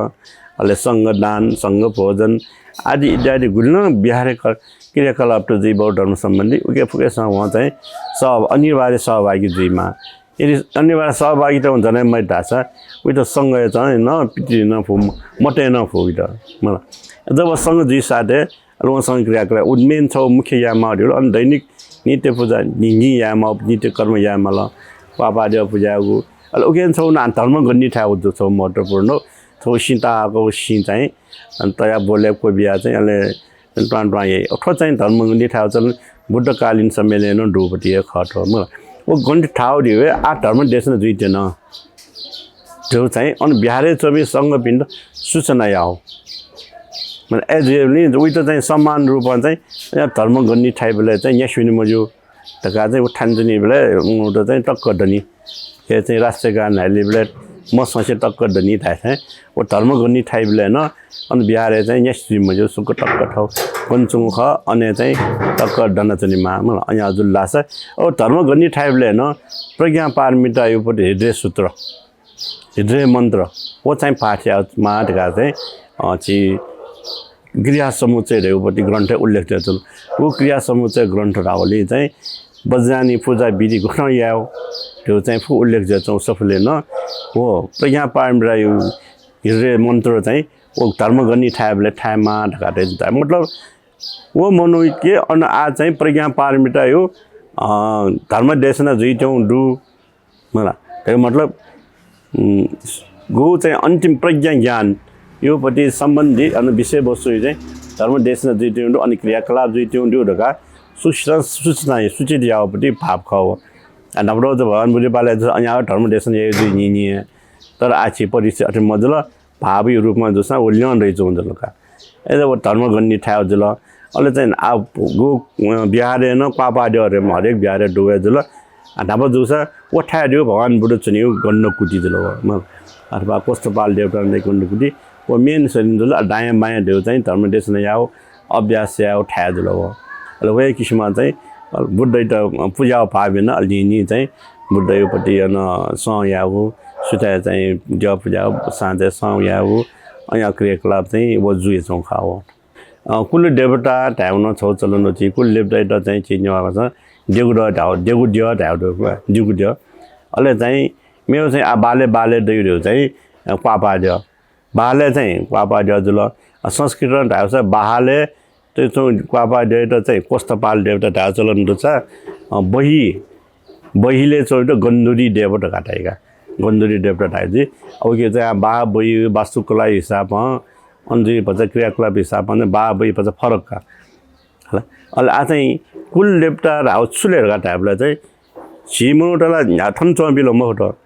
अले संघ दान, संघ भोजन आदि इत्यादि गुलि नं बिहारय् क-, क्रियाकलाप जुइ बौद्ध धर्म सम्बन्धी, उके फुकेसं वं चाहिँ सह-, अनिवार्य सहभागी जुइमाः। यदि अनिवार्य सहभागिता वं जन मयात धाःसा उइत संघय् चाहिँ नं पितृ नं फु, मतय् नं फु उइत। मखु ला। जब संघ जुइ साथै अले वं संघ क्रियाकलाप उ main छगू मुख्य यायेमाःगु धइगु, अन दैनिक नित्य पूजा, न्हिं न्हिं यायेमाःगु नित्य कर्म यायेमाल, पापाद्यः पुज्यायेगु। अले उकें छगू नं धर्मघण्टी थाय् व जु छगू महत्त्वपूर्ण, छगू सिं ताःहाकःगु सिं चाहिँ, अन तयाः ब्वलय् क्वबिया चाहिँ अले त्वां त्वां याइ। थ्व चाहिँ धर्मघण्टी थायेगु चलन बुद्धकालीन समयलय् नं दुगु पति हे खः थ्व, मखु ला। व घण्टी थायेगु धइगु हे आः धर्म देशना जुइत्यन। थ्व चाहिँ अन बिहारय् च्वंपिं संघपिन्त सूचना यायेगु। मखु ला, अय्‌जूगुलिं उइत चाहिँ समान रूपं चाहिँ अज्याःगु धर्मघण्टी थाइबलय् चाहिँ न्यासि वने मज्यू धकाः चाहिँ व थानाच्वनीबलय् मनूत चाहिँ टक्क दनि। हे चाहिँ राष्ट्रिय गान हालेबलय् मसंसे टक्क दनि धाये थें व धर्मघण्टी थाइबलय् नं अन बिहारय् चाहिँ न्यासि जुइ मज्यू, सुक्क टक्क थः गन च्वंगु खः, अन हे चाहिँ टक्क दनाच्वनेमाः, मखु ला। अज्याःगु जुल धाःसा अब धर्मघण्टी थाइबलय् नं प्रज्ञा पारमिताया पति हृदय सूत्र, हृदय मन्त्र, व चाहिँ पाठ यायेमाः धकाः चाहिँ, अ, झी क्रिया समुच्चय धइगु पति ग्रन्थय् उल्लेख जुयाच्वन। व क्रिया समुच्चय ग्रन्थ धाःगुलिं चाहिँ वज्रायणी पूजा विधि गथं यायेगु धइगु चाहिँ फुक्क उल्लेख जुयाच्वंगु सफलय् नं व प्रज्ञा पारमिताया हृदय मन्त्र चाहिँ व धर्मघण्टी थाइबलय् थायेमाः धकाः धयाच्वन। मतलब व मनूके अन आः चाहिँ प्रज्ञा पारमिताया, अ, धर्म देशना जुइत्यंगु दु। मखु ला, धइगु मतलब, उम्, गु चाहिँ अन्तिम प्रज्ञा ज्ञानया पति सम्बन्धी अन विषयवस्तुया चाहिँ धर्म देशना जुइत्यंगु दु, अन क्रियाकलाप जुइत्यंगु दु धकाः सूचना, सूचना, सूचित यायेगु पति भाव खः व। आ, न्हापां त भगवान बुद्धपालया अज्याःगु धर्म देशना याइगु जुइ न्हिं न्हिं हे। तर आः झी परिस्थिति अथे मजुल, भावया रूपमा जूसां व ल्यं दइच्वंगु जुल का। अय्‌सा व धर्मघण्टी थायेगु जुल। अले चाहिँ आः गु, अ, बिहारय् नं क्वापाद्यः हरेक बिहारय् दुगु हे जुल। आ, न्हापा जूसा व थाय् धइगु भगवान बुद्ध च्वनीगु गण्डकुटी जुल व। म-, अथवा कोष्ठपाल देवताया गण्डकुटी व main सरिं जुल। आ, दायाँ बायाँ धइगु चाहिँ धर्म देशना यायेगु, अभ्यास यायेगु थाय् जुल व। अले व हे किसिमं चाहिँ, अ, बुद्धयात पुज्यायेगु भाव यानाः अले न्हिं न्हिं चाहिँ बुद्धया पति अन सं यायेगु, सुथय् चाहिँ द्यः पुज्यायेगु, साँझय् सं यायेगु, अज्याःगु क्रियाकलाप चाहिँ व जुयाच्वंगु खः व। अ, कुलदेवता धायेगु नं छगू चलन दु। झी कुलदेवतायात चाहिँ झी नेवाः भाषां देगुद्यः धायेगु, देगुद्यः धायेगु दु, देगुद्यः। अले चाहिँ मेगु चाहिँ आ, बालय् बालय् दइगु चाहिँ, अ, क्वापाद्यः। बालय् चाहिँ क्वापाद्यः जुल। अ, संस्कृतं धाःसा बालय् चाहिँ क्वापाद्यःयात चाहिँ कौस्तुभपाल देवता धायेगु चलन दु। अ, बहि बहिलय् च्वंपिन्त गन्धुरी देव धकाः धाइ का। गन्धुरी देवता धाइ जुइ। अब उकी चाहिँ बाहा बहि वास्तुकला हिसाबं, अन जुइ भचा क्रियाकलाप हिसाबं चाहिँ बाहा बहि भचा फरक का। हला। अले आ चाहिँ कुलदेवता धाःगु छु ले धकाः धायेबलय् चाहिँ झी मनूत ला न्ह्याथन च्वंपिं ला मखुत।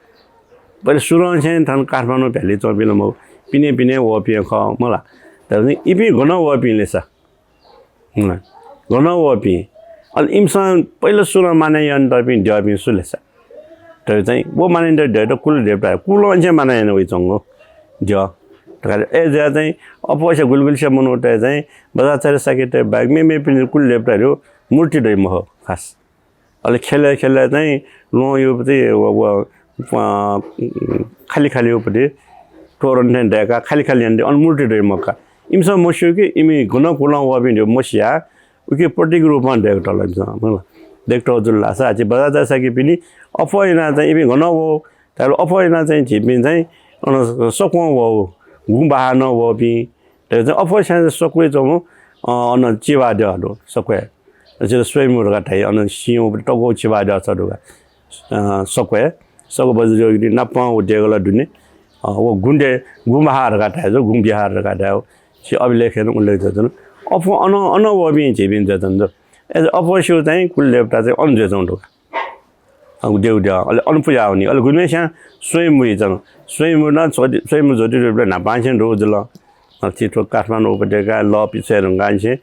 पहिले सुरुं छेँ थन काठमाडौं भ्याली च्वंपिं ला मखु। पिने पिने वःपिं खः मला। तर इपिं गनं वःपिं ले सा। हँ, गनं वःपिं। अले इमिसं पहिला सुरुं मानय् यानातःपिं द्यःपिं सु ले सा। तर चाहिँ व मानय् यानातःपिं द्यःत कुलदेवता, कुलं छेँ मानय् याना वइच्वंगु द्यः। धकाः अय् जुयाः चाहिँ अप्वःसे गुलिगुलिसे मनूतय् चाहिँ बज्राचार्य शाक्यतय् बाहेक मेमेपिनि कुलदेवताया मूर्ति दइ मखु खास। अले ख्यलय् ख्यलय् चाहिँ ल्वहं युपति व, व, अ, खालि खालि युपति तोरण थें दय्काः खालि खालि यानादी, अन मूर्ति दइ मखु का। इमिसं मस्यू कि इमि गनं कुलं वःपिं धइगु मसियाः उकी प्रतीक रूपं दय्कातल इमिसं, मखुला। दय्कातःगु जुल धाःसा झी बज्राचार्य शाक्यपिनि अप्वः यानाः चाहिँ इपिं गनं वः धायेबलय् अप्वः यानाः चाहिँ झीपिं चाहिँ अन सक्वं वः, गुँ बाहानं वःपिं, तर चाहिँ अप्वःस्यां चाहिँ सक्वय् च्वंम्ह, अ, अन चिबाद्यः दु, सक्वय्। अझ स्वयम्भू धकाः धाइ, अन सिंहं तक्वःगु चिबाद्यः छगू दु का। अ, सक्वय्, सक्व बज्रयोगिनी नापं व देगलं दुने, अ, व गुँ दे-, गुँ बाहा धकाः धाइ, गुँ बिहार धकाः धाइ, झी अभिलेखय् नं उल्लेख जुयाच्वन। अप्वः अन, अन वःपिं झीपिं जुयाच्वन दु। अय् अप्वःस्यां चाहिँ कुलदेवता चाहिँ अन जुयाच्वंगु दु का। अ, देगुद्यः, अले अन पुजा वनी। अले गुम्हेस्यां स्वयम्भू जुयाच्वन। स्वयम्भू नं ज्योति-, स्वयम्भू ज्योतिरूपले न्हापांनिसें दुगु जुल। अले झी थ्व काठमाडौं उपत्यकाय् लः पिछ्वये धुंकांनिसें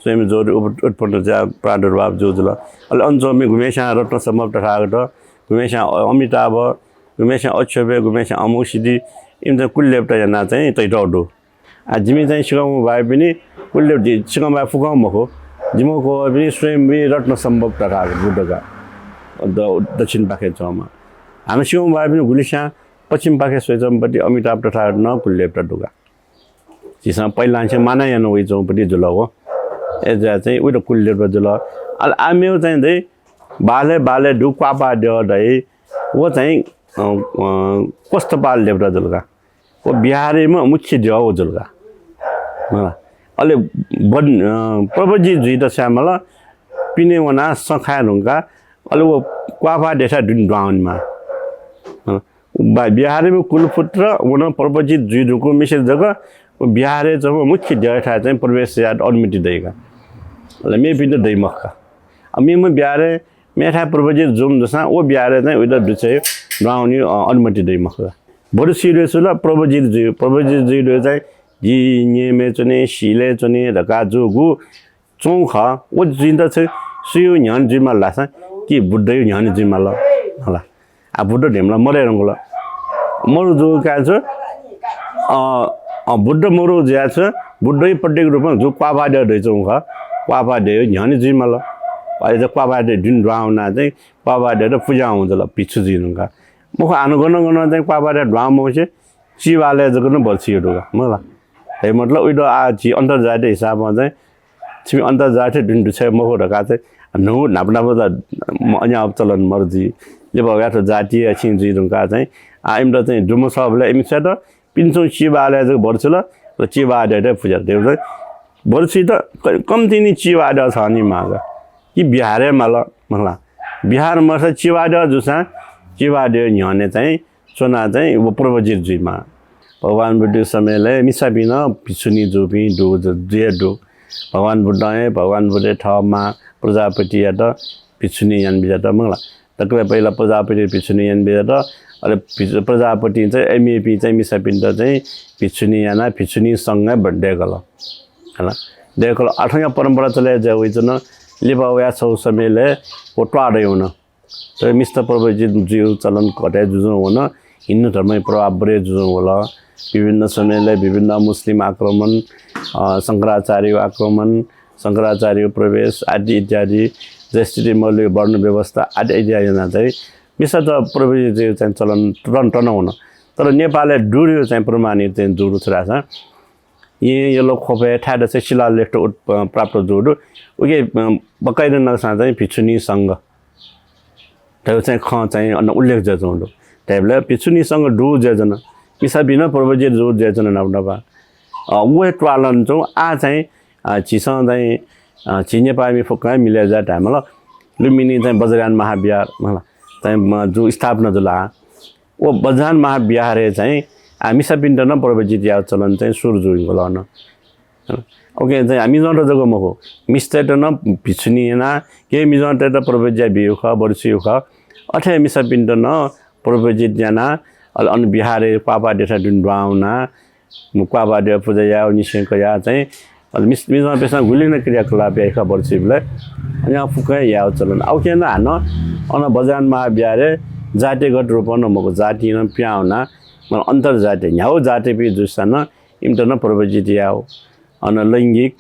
स्वयम्भू ज्योति उप-, उत्पन्न जुयाः प्रादुर्भाव जूगु जुल। अले अन च्वंपिं गुम्हेस्यां रत्नसम्भव तथागत, गुम्हेस्यां अ-, अमिताभ, गुम्हेस्यां अक्षोभ्य, गुम्हेस्यां अमोघसिद्धि, इमित कुलदेवता यानाः चाहिँ तयातःगु दु। आ, जिमि चाहिँ सिकंदर भाइपिनि कुलदेव-, जि सिकंदर भाइ फुक्कं मखु। जिमिगु कुलदेवपिनि स्वयम्भू रत्नसम्भव तथागत बुद्ध का। द-, दक्षिणपाखे च्वंम्ह। हानं सिकंदर भाइपिनि गुलिस्यां पश्चिमपाखे स्वयाच्वंपति अमिताभ तथागत नं कुलदेवता दु का। झीसं पहिलांनिसें मानय् याना वइच्वंपति जुल व। अय् जुयाः चाहिँ उइत कुलदेवता जुल। अले आ मेगु चाहिँ दइ, बालय् बालय् दु क्वापाद्यः दइ। व चाहिँ, अ, अ, कौस्तुभपाल देवता जुल का। व बिहारयाम्ह मुख्य द्यः व जुल का। हला। अले बन-, अ, प्रव्रजित जुइत स्वये माल, पिने वनाः सँ खाये धुंकाः, अले व क्वापाद्यःथाय् दुने दुहां वनेमाः। हला। बा-, बिहारयाम्ह कुलपुत्र व नं प्रव्रजित जुइ धुंकूम्हेसित जक व बिहारय् च्वंम्ह मुख्य द्यःथाय् चाहिँ प्रवेश यायेत अनुमति दइ का। अले मेपिन्त दइ मखु का। अ, मेम्ह बिहारय् मेथाय् प्रव्रजित जूम्ह जूसां व बिहारय् चाहिँ उइत दुछ्वये दुहां वने, अ, अनुमति दइ मखु का। बरु सी धइगु ला प्रव्रजित जुइ, प्रव्रजित जुइ धइगु चाहिँ जि नियमय् च्वने, शीलय् च्वने धकाः जूगु च्वंगु खः। व जुइत चाहिँ सुयागु न्ह्यःने जुइमाल धाःसा कि बुद्धयागु न्ह्यःने जुइमाल। हला। आ, बुद्ध धइम्ह ला मदये धुंकल। मरु जूगु काय् छु, अ, अ, बुद्ध मरु जुयाः छु, बुद्धया प्रतीक रूपं जूगु क्वापाद्यः दइच्वंगु खः। क्वापाद्यःया न्ह्यःने जुइमाल। अले चाहिँ क्वापाद्यः दुने दुहां वनाः चाहिँ क्वापाद्यःयात पुजा यानाः वंगु जुल, भिक्षु जुइ धुंकाः। मखु, हानं गनं गनं चाहिँ क्वापाद्यः दुहां मवंसे चिबालय् जक नं बरु सी धुंकाः, मखुला। हे मतलब, उइत आ झी अन्तर्जातीय हिसाबं चाहिँ छिमि अन्तर्जातीय दुने दुछ्वये मखु धकाः चाहिँ न्हू न्हापा न्हापा त म-, अज्याःगु चलन मरु जुइ। लिपा वयाः थ्व जातीय छिं जुइ धुंकाः चाहिँ आ इमित चाहिँ दुमसःबलय् इमिसयात पिने च्वंगु चिबालय् जक बरु सिल, र चिबाद्यःयात पुजा यात। बरु सीत क-, कम्तिनि चिबाद्यः छ नि माःगु कि बिहारय् माल, मखुला। बिहार मरुसा चिबाद्यः जूसां चिबाद्यःया न्ह्यःने चाहिँ च्वनाः चाहिँ व प्रव्रजित जुइमाः। भगवान बुद्धया समयलय् मिसापिं नं भिक्षुणी जूपिं दु, ज-, जुया दु। भगवान बुद्धं हे, भगवान बुद्धया थः मां प्रजापतियात भिक्षुणी यानाबिज्यात, मखुला। दकलय् पहिला प्रजापतियात भिक्षुणी यानाबिज्यात। अले भिक्ष-, प्रजापतिं चाहिँ अय् मेपिं चाहिँ मिसापिन्त चाहिँ भिक्षुणी यानाः भिक्षुणी संघय् ब-, दय्‌कल। हला। दय्‌कल। अथें परम्परा चले जुया वइच्वन। लिपा वयाः छगू समयलय् व त्वाः दयावन। तर मिस्त प्रव्रजित जुइगु चलन घटे जुजुं वन, हिन्दू धर्मया प्रभाव बढे जुजुं वल। विभिन्न समयलय् विभिन्न मुस्लिम आक्रमण, अ, शंकराचार्यको आक्रमण, शंकराचार्यको प्रवेश आदि इत्यादि, जय श्री मौलवी वर्ण व्यवस्था आदि इत्यादि यानाः चाहिँ मिस्त प्रव्रजित जुइगु चाहिँ चलन तन, तन वन। तर नेपालय् दुगु चाहिँ प्रमाणित चाहिँ जुगु छु धाःसा येँ यल ख्वपय् थाय् दसय् शिलालेख उत-, प्राप्त जू दु। उके, अ, बकैदनासां चाहिँ भिक्षुणी संघ धयागु चाहिँ खँ चाहिँ अन उल्लेख जुयाच्वंगु दु। धायेबलय् भिक्षुणी संघ दु जुयाच्वन, मिसापिं नं प्रव्रजित जू जुयाच्वन नाप नाप। अ, व हे त्वालं च्वं आः चाहिँ, अ, झीसं चाहिँ, अ, झी नेपाःमि फुक्कं मिले जुयाः धायेमाल। लुम्बिनी चाहिँ वज्रयान महाविहार मला चाहिँ, म, जू स्थापना जुल। व वज्रयान महाविहारय् चाहिँ, आ, मिसापिन्त नं प्रव्रजित यायेगु चलन चाहिँ सुरु जूगु खः अन। OK, चाहिँ आ, मिजंत जक मखु, मिस्तय्त नं भिक्षुणी यानाः, के मिजंतय्त प्रव्रजित याये ब्यूगु खः, बरु छुइगु खः। अथे मिसापिन्त नं प्रव्रजित यानाः, अले अन विहारय् क्वाःपाः देथा दुने दुहां वनाः, क्वाःपाः देथा पुजा यायेगु निसें कयाः चाहिँ, अले मिस-, मिजंपिन्सं गुलि नं क्रियाकलाप याइ खः बरु छुइबलय्। अन फुक्कं यायेगु चलन। OK, हानं अन वज्रयान महाविहारय् जातिगत रूपं नं मखु, जातिं नं पिहां वनाः, मतलब अन्तर्जातीय, न्ह्यागु जातिपिं जूसां नं इमित नं प्रव्रजित यायेगु। अन लैंगिक,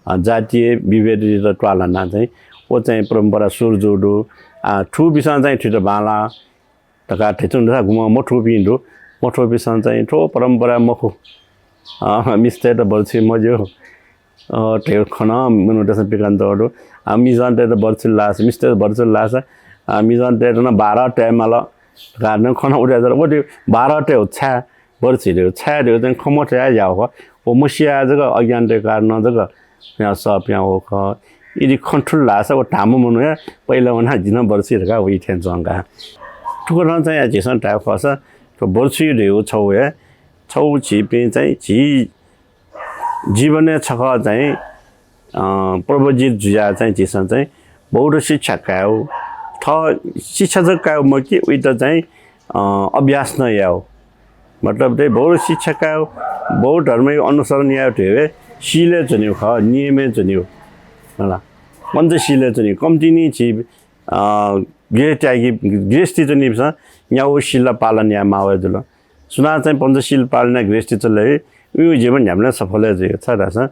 अ, जातीय विभेदयात त्वालं यानाः चाहिँ व चाहिँ परम्परा सुरु जूगु दु। आ, थुपिन्सं चाहिँ थुइत बांलाः धकाः धयाच्वंगु दु, गुम्हं मथूपिं दु। मथूपिन्सं चाहिँ थ्व परम्परा मखु, अ, मिस्तय्त बरु छुइ मज्यू, अ, धयागु खँ नं मनूतय्सं पिकानातःगु दु। आ, मिजंतय्त बरु छुइ लाःसा, मिस्तय्त बरु छुइ लाःसा, आ, मिजंतय्त नं बारह तये माल धकाः नं खँ नं उठे जुल। व दे बारह तये हो छाय् बरु छुइ धयागु, छाय् धयागु चाहिँ खँ मथयाः याःगु खः। व मसियाः जक अज्ञानताया कारणं जक पिहां सः पिहां वःगु खः। यदि खँ थुल धाःसा व धाःम्ह मनूया पहिला वनाः जिं नं बरु छुइ धकाः वइ थें च्वं का। थुकथं चाहिँ झीसं धायेगु खःसा थ्व बरु छुइ धयागु छगू हे, छगू झीपिं चाहिँ झी जीवनय् छकः चाहिँ, अ, प्रव्रजित जुयाः चाहिँ झीसं चाहिँ बौद्ध शिक्षा कायेगु, थः शिक्षा जक कायेगु मखु कि उइत चाहिँ, अ, अभ्यास नं यायेगु। मतलब चाहिँ बौद्ध शिक्षा कायेगु, बौद्ध धर्मया अनुसरण यायेगु धइगु हे शीलय् च्वनीगु खः, नियमय् च्वनीगु। होला। पञ्चशीलय् च्वनीगु। कम्तिनि झी, अ, गृहस्थी, गृहस्थी च्वनीपिन्सं न्यागू शील पालन यायेमाःगु हे जुल। सुनां चाहिँ पञ्चशील पालन यानाः गृहस्थी च्वल हे, उकिं जीवन न्ह्याबलें सफल हे जुइ। छाय्धाःसा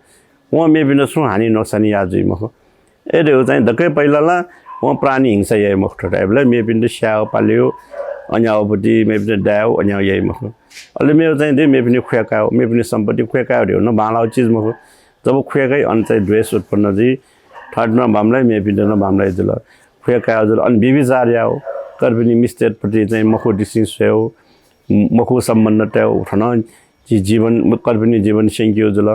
वं मेपिन्त छुं हानि नोक्सानी याः जुइ मखु। अय् धयागु चाहिँ दकलय् पहिला ला वं प्राणी हिंसा याइ मखु। थ्व धायेबलय् मेपिन्त स्यायेगु, पालेगु, अन्यायपट्टि मेपिन्त दायेगु, अन्याय याइ मखु। अले मेगु चाहिँ दे मेपिनि खुया कायेगु, मेपिनि सम्पत्ति खुया कायेगु धयागु नं बांलाःगु चिज मखु। जब खुया काइ अन चाहिँ द्वेष उत्पन्न जुइ, थःत नं बांमलाइ, मेपिन्त नं बांमलाइ जुल। खुया कायेगु जुल, अन व्यभिचार यायेगु, कर्पिनि मिस्तय्पट्टि चाहिँ मखु दृष्टिं स्वयेगु, मखु सम्बन्ध तयेगु, थनं जि-, जीवन, कर्पिनि जीवन स्यंकीगु जुल।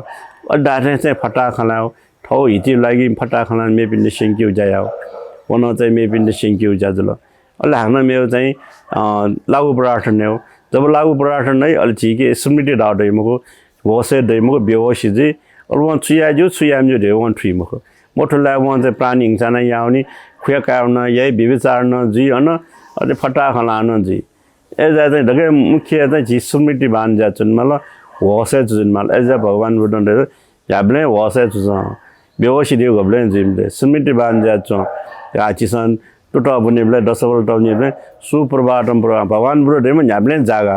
अले धाःथें चाहिँ फताहा खँ ल्हायेगु, थःगु हितया लागि फताहा खँ ल्हानाः मेपिन्त स्यंकीगु ज्या यायेगु, व नं चाहिँ मेपिन्त स्यंकीगु ज्या जुल। अले हाकनं मेगु चाहिँ, अ, लागू पदार्थ नयेगु। जब लागू पदार्थ नइ, अले झीके स्मृति धाःगु दइ मखु, होशय् दइ मखु, बेहोशी जुइ। अले वं छु याये ज्यू, छु याये मज्यू धयागु वं थुइ मखु। मथुल धाःसा वं चाहिँ प्राणी हिंसा नं याः वनी, खुया कायेगु नं याइ, व्यभिचार नं जुइ अन, अले फताहा खँ ल्हाः नं जुइ। अय्जुयाः चाहिँ दकलय् मुख्य चाहिँ झी स्मृतिवान जुयाच्वनेमाल, होशय् च्वनेमाल। अय्जुयाः भगवान बुद्धं धयादिल, न्ह्याबलें होशय् च्वँ, बेहोशी धयागु गबलें जुइ मते, स्मृतिवान जुयाच्वँ। आः झीसं तुतः ब्वनीबलय्, दशवल तःब्वनीबलय् सुप्रभातं प्रभातं। भगवान बुद्ध धइम्ह न्ह्याबलें जागा,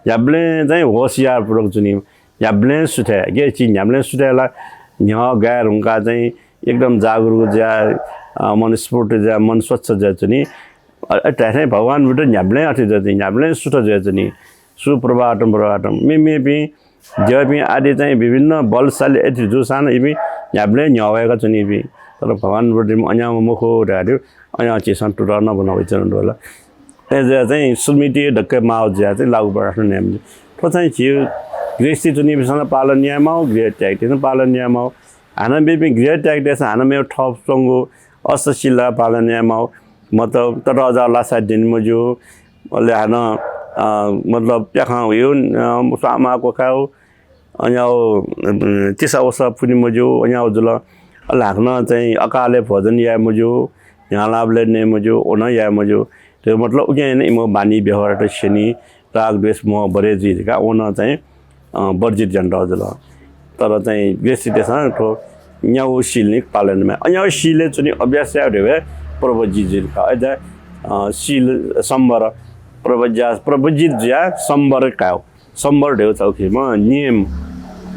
न्ह्याबलें चाहिँ होशियारपूर्वक च्वनी, न्ह्याबलें सुथय्। गथे झी न्ह्याबलें सुथय् ला न्ह्यः गाये धुंकाः चाहिँ एकदम जागरुक जुयाः, अ, मन स्फूर्त जुयाः, मन स्वच्छ जुयाच्वनी। अ, अ, धाःथें भगवान बुद्ध न्ह्याबलें अथे जुयाच्वनी, न्ह्याबलें सुथ जुयाच्वनी। सुप्रभातं प्रभातं। मेमेपिं द्यःपिं आदि चाहिँ विभिन्न बलशाली अतिथि जूसां नं इपिं न्ह्याबलें न्ह्यः वय्काच्वनी इपिं। तर भगवान बुद्ध अन्याय्म्ह मखु धयादिल, अन्याय् झीसं तुतः नं ब्वना वइच्वनागु दु ला। अय्जुयाः चाहिँ स्मृति दकलय् माःगु जुयाः चाहिँ लागू पदार्थ नयेमाः। थ्व चाहिँ झी गृहस्थी च्वनीपिन्सं नं पालन यायेमाः, गृह त्यागीतय्सं नं पालन यायेमाः। हानं मेपिं गृह त्यागीतय्सं हानं मेगु थःपिं च्वंगु अष्टशिला पालन यायेमाः। मतलब ततःजाः लासा द्यने मज्यू। अले हानं, अ, मतलब प्याखं हुइगु, अ, स्वांमाः क्वखायेगु, अन्यागु, अ, तिसा वसः पुने मज्यू, अन्यागु जुल। अले हाकनं चाहिँ अकालय् भोजन याये मज्यू, न्ह्यालाबलय् नये मज्यू, व नं याये मज्यू। थ्व मतलब उकिं यानाः इमिगु बानी व्यवहारत स्यनी, राग द्वेष मोह बढे जुइ धकाः व नं चाहिँ, अ, वर्जित यानातःगु जुल। तर चाहिँ गृहस्थीतय्सं थ्व न्यागू शील नं पालन यायेमाः। अन्यागू शीलय् च्वने अभ्यास यायेगु धइगु हे प्रव्रजित जुइ धकाः। अय्जुयाः, अ, शील संवर, प्रव्रज्या, प्रव्रजित जुयाः संवर कायेगु। संवर धइगु चाहिँ उखेमा नियम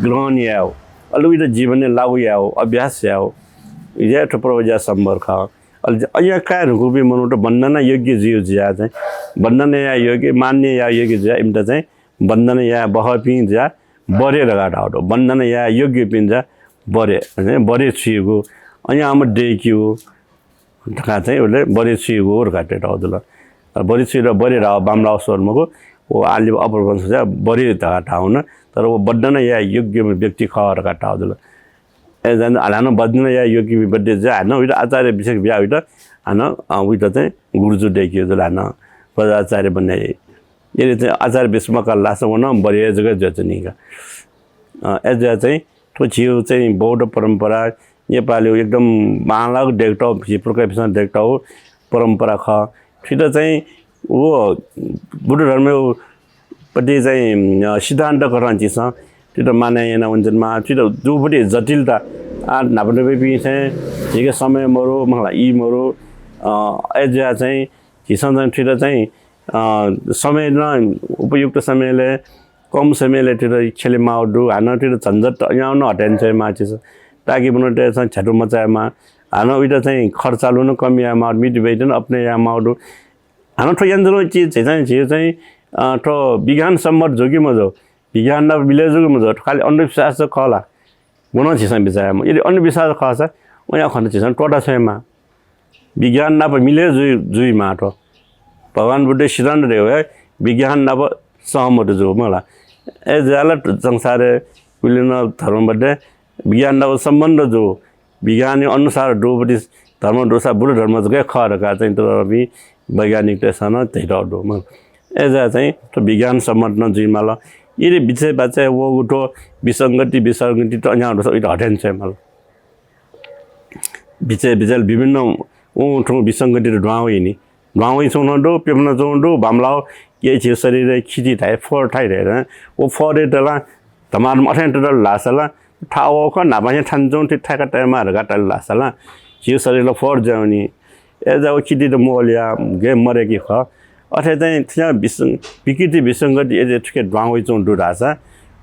ग्रहण यायेगु। अले उइत जीवनय् लागू यायेगु, अभ्यास यायेगु। उइत हे थ्व प्रव्रज्या संवर खः। अले अन्याय काये धुंकूपिं मनूत वन्दना योग्य जुइ जुयाः चाहिँ, वन्दना याये योग्य, मान्य याये योग्य जुयाः इमित चाहिँ वन्दना याये बहःपिं जुयाः बरे धकाः धाःगु दु। वन्दना याये योग्यपिन्त बरे, बरे छुइगु, अज्याःम्ह दय्‌कीगु धकाः चाहिँ उले बरे छुइगु धकाः तयातःगु जुल। बरे छुइगु, बरे धाःगु बांमलाःगु स्वर मखु, व आलि अपभ्रंश जुयाः बरे धकाः धाःगु न, तर व वन्दना याये योग्य व्यक्ति खः धकाः धाःगु जुल। अय्‌जूगुलिं हानं वन्दना याये योग्य व्यक्ति जुयाः हानं उइत आचार्य अभिषेक बियाः उइत हानं, अ, उइत चाहिँ गुरुजु दय्‌कीगु जुल हानं वज्राचार्य वन्दना याइ। यदि चाहिँ आचार्य अभिषेक मकाल धाःसा व नं बरे जक जुयाच्वनी का। अ, अय्‌जुयाः चाहिँ थ्व झीगु चाहिँ बौद्ध परम्परा, नेपालय् एकदम बांलाःगु दय्‌कातःगु, झी पुर्खापिन्सं दय्‌कातःगु परम्परा खः। थुइत चाहिँ व बुद्ध धर्मया पट्टि चाहिँ, अ, सिद्धान्त कथं झीसं थुइत मानय् याना वनेमाः, थुइत जूपट्टि जटिलता, आ, न्हापा न्हापापिं थें झीके समय मरु, मखु ला, ई मरु, अ, अय्‌जुयाः चाहिँ झीसं चाहिँ थुइत चाहिँ, अ, समय नं उपयुक्त समयलय्, कम समयलय् थुइत ख्यले माःगु दु। हानं थुइत झन्झट अज्याःगु नं हटाय् याना च्वयेमाः झीसं। ताकि मनूतय्‌सं झ्यातु मचायेमाः। हानं उइत चाहिँ खर्चालु नं कम यायेमाः, मित व्ययत नं अपनय् यायेमाःगु दु। हानं थ्व यानाच्वनागु चिज झी चाहिँ, झी चाहिँ, अ, थ्व विज्ञान सम्मत जू कि मजू, विज्ञान नाप मिले जू कि मजू, थ्व खालि अन्धविश्वास जक खः ला? व नं झीसं बिचाः यायेमाः। यदि अन्धविश्वास खःसा, वयां खःसा झीसं त्वःता छ्वयेमाः। विज्ञान नाप मिले जुइ, जुइमाः थ्व। भगवान बुद्धया सिद्धान्त धयागु हे विज्ञान नाप सहमत जू, मखु ला? अय्‌जुयाः ला संसारय् गुलि नं धर्म मध्ये विज्ञान नाप सम्बन्ध जू, विज्ञान अनुसार जूपट्टि धर्म दुसा बुद्ध धर्म जक हे खः धकाः चाहिँ तःधंपिं वैज्ञानिकतय्‌सं नं धयातःगु दु। अय्‌जुयाः चाहिँ थ्व विज्ञान सम्मत नं जुइमाल। यदि बिचय् बाचय् वःगु थ्व विसंगति, विसंगति थ्व अज्याःगु दुसा उइत हटाय् याना च्वयेमाल। बिचय् बिचय् विभिन्न उ थुं विसंगति दुहां वइ नि। दुहां वइच्वंगु नं दु, प्यपुनाच्वंगु दु, बांमलाःगु, कि झीगु शरीरय् खिति धाइ, फोहोर थाइ धाइ, व फोहोरयात ला धमाधम अथें ततल धाःसा ला, थाहां वःगु खः, न्हापांनिसें थानाच्वंगु थें थाय्‌का तयेमाः धकाः तल धाःसा ला, झीगु शरीर ला फोहोर जुयावनी। अय्‌जुयाः व खितित मोल याः, गय् मदय्‌के खः। अथे चाहिँ थ्व विसं-, विकृति विसंगति यदि थुके दुहां वइच्वंगु दु धाःसा,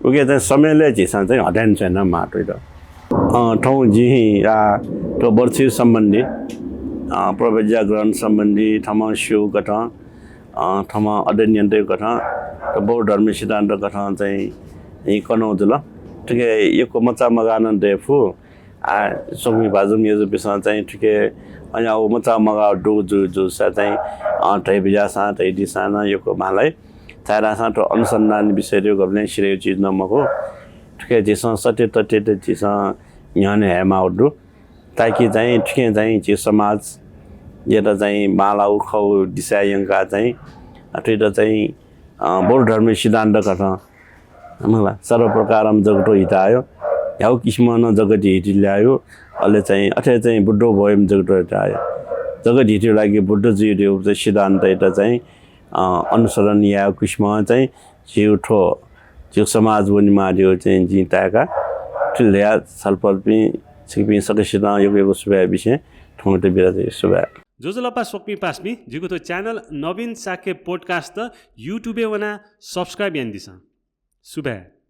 उके चाहिँ समयलय् झीसं चाहिँ हटाय् याना च्वयेमाः थुइत। अँ, थौं जिं आ, थ्व बर्छिउ सम्बन्धी, अ, प्रव्रज्या ग्रहण सम्बन्धी थःम्हं स्यू कथं, अ, थःम्हं अध्ययन यानातःगु कथं, थ्व बौद्ध धर्म सिद्धान्त कथं चाहिँ जिं कनागु जुल। थुके यक्व मचा मगाः नं दयेफु। आ, स्वकुमि भाजु मय्‌जुपिन्सं चाहिँ थुके अज्याःगु मचा मगाः दुगु जू, जूसा चाहिँ, अ, धया बिज्याःसां, धयादीसां नं यक्व बांलाइ। छाय्‌धाःसा थ्व अनुसन्धान विषय धयागु गबलें सिधयागु चिज नं मखु। थुके झीसं सत्य तथ्यत झीसं न्ह्यःने हयेमाःगु दु। ताकि चाहिँ थुके चाहिँ झी समाजयात चाहिँ बांलाःगु खःगु दिशाय् यंकाः चाहिँ, अ, थुइत चाहिँ, अ, बौद्ध धर्मया सिद्धान्त कथं, मखु ला, सर्वप्रकारं जगतो हिताय, ह्याउ किसिमं नं जगत हित ल्यायो, अले चाहिँ अथे चाहिँ बुद्धो भवेम जगतो हिताय, जगत हितया लागि बुद्ध जुइ धयागु चाहिँ सिद्धान्तयात चाहिँ, अ, अनुसरण यायेगु किसिमं चाहिँ झीगु थ्व, झीगु समाज वनेमाः धयागु चाहिँ जिं ताय्‌का। थुलि धयाः छलपोलपिं छिकपिं सकसितं यक्व यक्व सुभाय् बिसें थौंयात बिदा चाइ। सुभाय्। ज्वजलपा स्वकुमि पासापिं, जिगु थ्व channel नवीन शाक्य podcast YouTube-य् वनाः subscribe यानादिसँ। सुभाय्।